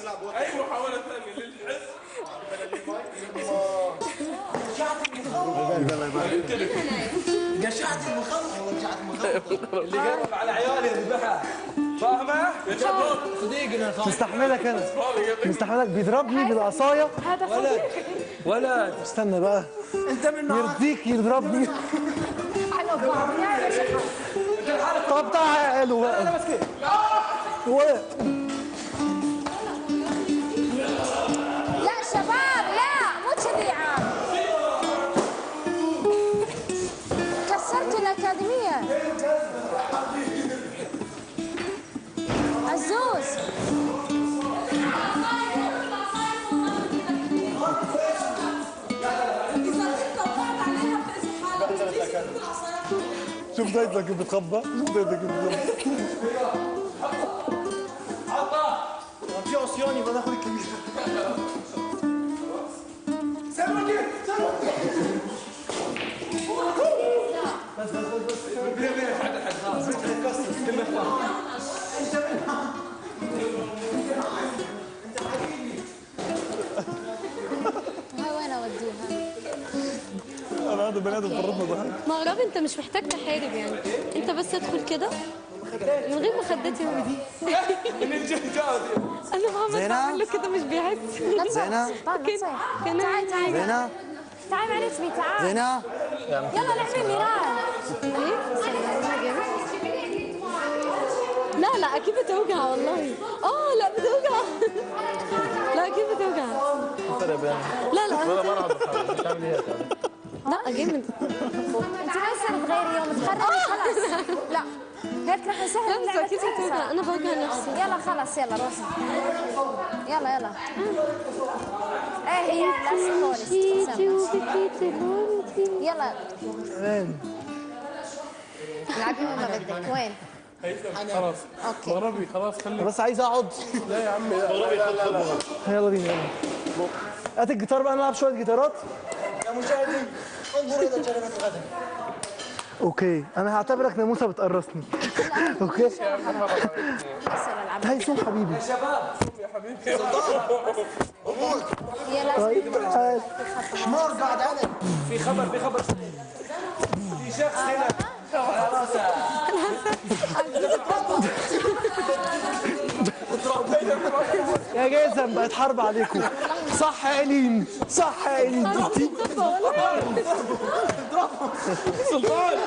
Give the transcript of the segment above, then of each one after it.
اي محاولة ثانية للحس. قشعت المخلط، رجعت المخلط اللي قرب على عيالي ذبحها، فاهمه؟ صديقنا مستحملك، انا مستحملك. بيضربني بالعصايه ولد ولد. استنى بقى، انت من يرضيك يضربني؟ طب تعالوا بقى. انا مسكين. لا شباب، لا مو كذي عاد. كسرتوا الأكاديمية. عزوز شوف دايتك كيف بتخبى، شوف دايتك كيف بتخبى. في عصياني بناخد الكبير. بس بس بس بس انت منها، انت حبيبي. هاي وين اوديها؟ انا هذا بني ادم فرطنا ضحك. مغربي انت مش محتاج تحارب يعني، انت بس ادخل كده من غير مخدتي. انا محمد بعمل له كده مش بيحس. زينة تعالي تعالي زينة تعالي معلش بي، تعالي زينة يلا لعبي ميرال. لا لا اكيد بتوجع والله. لا بتوجع. لا اكيد بتوجع. لا لا لا جامد. انت ما يصير تغيري يوم تخرجي خلاص. لا هيك رح نسهل اللعبة. اكيد بتوجع، انا بوجع نفسي. يلا خلاص يلا روحي. يلا يلا. ايه هي خالص. يلا العبي وين ما بدك. وين؟ خلاص مغربي خلاص خليك. بس عايز اقعد. لا يا عمي مغربي. لا لا يلا بينا يلا. هات الجيتار بقى نلعب شوية جيتارات. يا مشاهدين انظروا الى جريمة الغدر. okay انا هعتبرك ناموسه بتقرصني. okay هاي صوم حبيبي. يا شباب صوم يا حبيبي. طيب تعال. حمار قاعد علي. في خبر، في خبر، في شخص هنا. يا جاسم بقت حرب عليكم. صح يا الين، صح يا الين. سلطان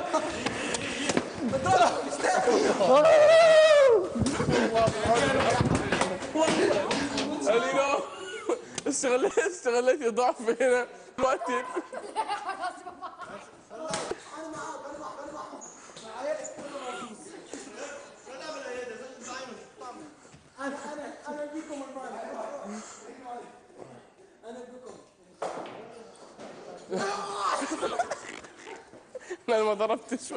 الينا استغليتي ضعف هنا دلوقتي. انا بيكم المال، انا بيكم. انا ما ضربتش.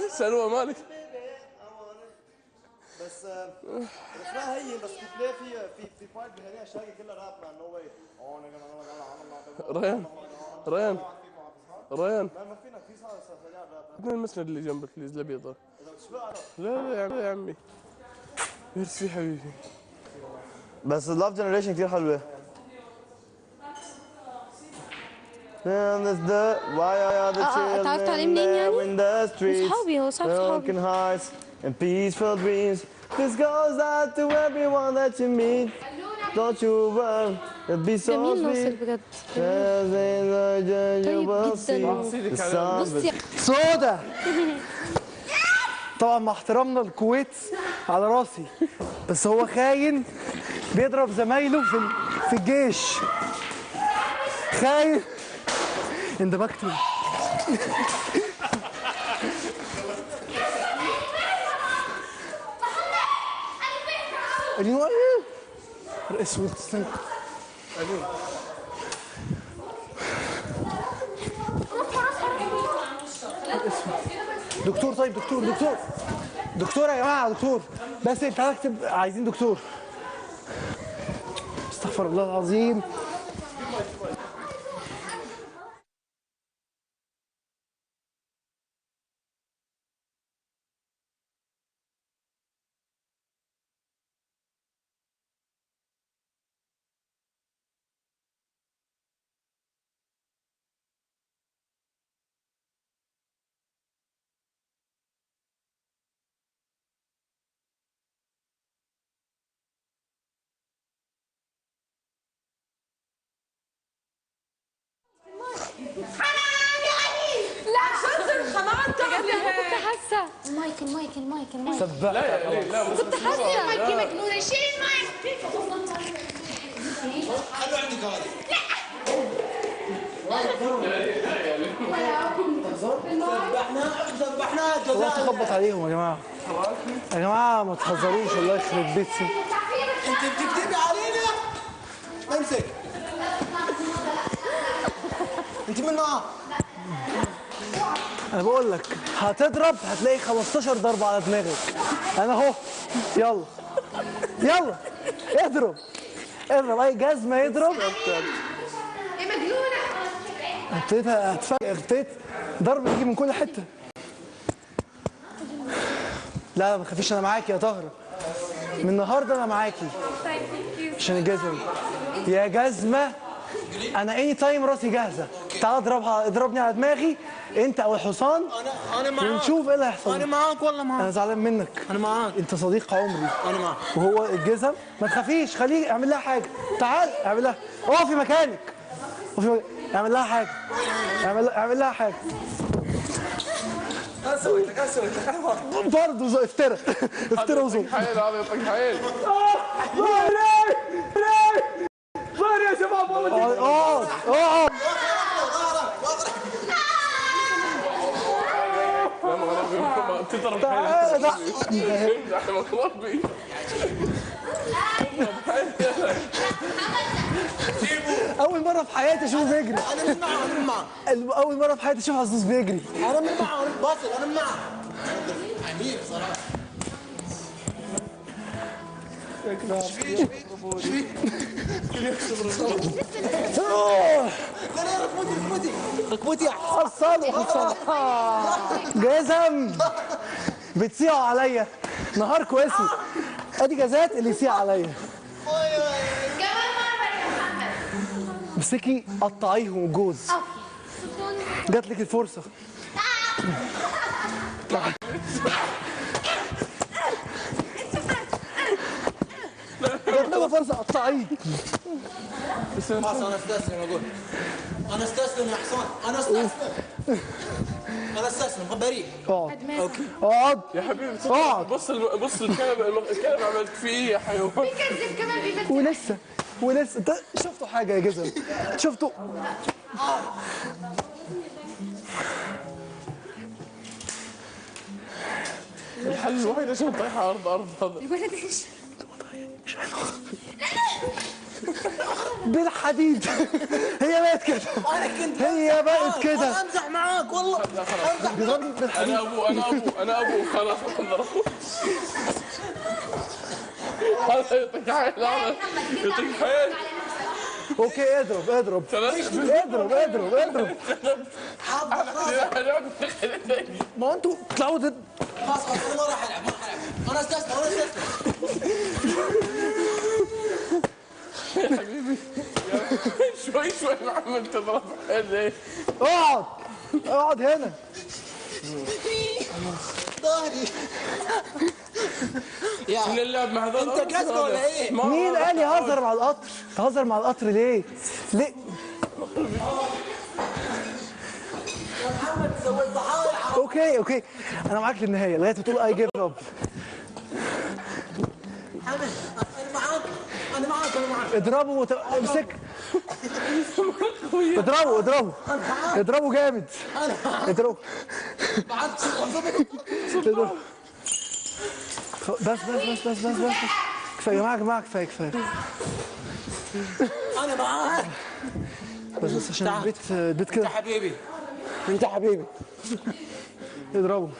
سلوى مالك؟ بس الرفران هي بس كوبليه في part بهذه الشركة كلها راب man no way. ريان ريان ريان ما فينا في صار من المسند اللي جنبك اللي الابيض. لا لا يا عمي ميرسي حبيبي. بس ال Love Generation كثير حلوة. اتعرفت عليه منين يعني؟ صحابي، هو صاحب صحابي. And peaceful dreams. This goes out to everyone that you meet. Don't you worry, it'll be so جميل ناصر sweet. بجد. طيب جدا. بصي سودا. طبعا مع احترامنا الكويت على راسي، بس هو خاين بيضرب زمايله في الجيش. خاين. اندمجتوا. الين اسود. استنى دكتور. طيب دكتور دكتور دكتور يا جماعة دكتور. بس انت اكتب، عايزين دكتور. استغفر الله العظيم. المايك المايك المايك المايك. لا لا كنت حاسه المايك يا مجنونة، شيل المايك. خلوا عندك هذا. لا والله تخبط عليهم يا جماعة. يا جماعة ما تهزروش، الله يخرب بيتي. انت بتكتبي علينا؟ امسك. انت من معاه؟ انا بقول لك هتضرب هتلاقي 15 ضربه على دماغك. انا اهو، يلا يلا اضرب اضرب اي جزمه يضرب. يا مجنونة ابتديت اتفاجئ، ابتديت ضرب يجي من كل حتة. لا ما تخافيش، انا معاكي يا طاهرة من النهارده، انا معاكي عشان الجزمة. يا جزمه انا any time راسي جاهزة، تعال اضربها، اضربني على دماغي انت او الحصان. انا معاك ونشوف ايه اللي هيحصل. انا معاك والله معاك. انا زعلان منك. انا معاك، انت صديق عمري. انا معاك. وهو الجزم ما تخافيش، خليه اعمل لها حاجة. تعال اعمل لها، اقفي مكانك، اقفي مكانك. اعمل لها حاجة، اعمل لها حاجة. انا سويت لك، انا سويت لك برضه. افترى افترى وزوم. حيل هذا يطق حيل. ظهري ظهري يا شباب والله. اقعد اقعد. تضرب حيل. أول مرة في حياتي أشوفه بيجري. أنا من معه، أنا من معه. أول مرة في حياتي أشوف عزوز بيجري. أنا من معه، أنا باسل، أنا من معه. عميق صراحة. ايش فيه؟ ايش فيه؟ لا لا ركبتي ركبتي ركبتي. خلصانه خلصانه. جزم بتصيعوا عليا نهاركم اسود. ادي جزات اللي يصيع عليا. كمان مرة يا محمد. امسكي قطعيهم جوز. جات لك الفرصة. جات لك فرصة قطعية. خلاص انا استسلم، اقول انا استسلم يا حصان، انا استسلم، انا استسلم بريء. اقعد okay اقعد يا حبيبي، اقعد. بص بص الكلب، الكلب عملت فيه ايه يا حيوان؟ بيكذب كمان، بيمثل. ولسه ولسه انت شفتوا حاجة يا جزم؟ شفتوا؟ الحل الوحيد عشان طيحه ارض ارض هذا الولد ايش؟ بالحديد. هي بقت كده. انا كنت هي بقت كده. انا امزح معاك والله، امزح. بيضربني بالحديد. انا ابو انا ابو انا ابو خلاص هذا يعطيك حيل، هذا يعطيك حيل. okay اضرب اضرب اضرب اضرب اضرب. ما انتوا طلعوا. خلاص خلاص انا ما راح العب، ما راح العب، انا استسلم، انا استسلم. يا حبيبي شوي شوي محمد تضرب حيل. اقعد اقعد هنا. ظهري يا اللعب مع هذول. انت كسبه ولا ايه؟ مين قال يهزر مع القطر؟ تهزر مع القطر ليه؟ ليه؟ يا محمد سويت ضحايا. okay okay انا معاك للنهاية لغاية ما تقول I give up. محمد انا معاك، انا معاك، انا معاك. اضربه امسك. اضربه اضربه اضربه جامد. اضربه. بس بس بس بس بس بس كفاية يا جماعة، يا جماعة كفاية كفاية. انا معاك بس بس عشان البيت البيت كده. انت حبيبي، انت حبيبي. اضربه.